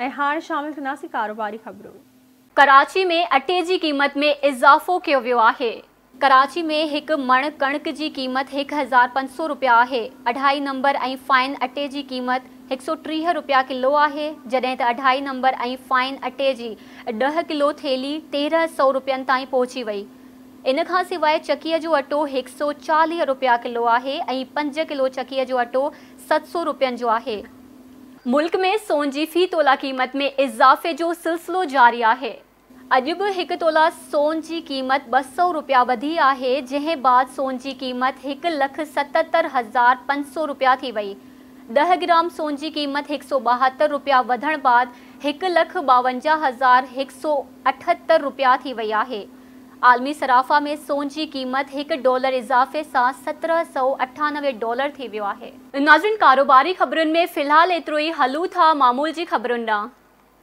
۽ هاڻ شامل ڪنداسين ڪاروباري خبرون. ڪراچي ۾ اٽي جي قيمت ۾ اضافو ڪيو ويو آهي. ڪراچي ۾ هڪ مڻ ڪڻڪ جي قيمت 1500 رپيا آهي. اڍائي نمبر ۽ فائن اٽي جي قيمت 130 رپيا ڪلو آهي، جڏهن ته اڍائي نمبر ۽ فائن اٽي جي 10 ڪلو ٿيلهي 1300 رپين تائين پهچي وئي. ان کان سواء چڪيء جو اٽو 140 رپيا ڪلو آهي ۽ 5 ڪلو چڪيء جو اٽو 700 رپين جو آهي. ملڪ ۾ سون جي في تولا قيمت ۾ اضافي جو سلسلو جاري آهي. اڄ به هڪ تولا سون جي قيمت 200 رپيا وڌي آهي، جنهن بعد سون جي قيمت 1,77,500 رپيا ٿي وئي. 10 گرام سون جي قيمت 172 رپيا وڌڻ بعد 1,52,178 رپيا ٿي وئي آهي. عالمي صرافه ۾ سون جي قيمت هڪ ڊالر اضافي سان 1798 ڊالر ٿي ويو آهي. ناظرين، ڪاروباري خبرن ۾ في الحال ايترو ئي، هلون ٿا معمول جي خبرن ڏانهن.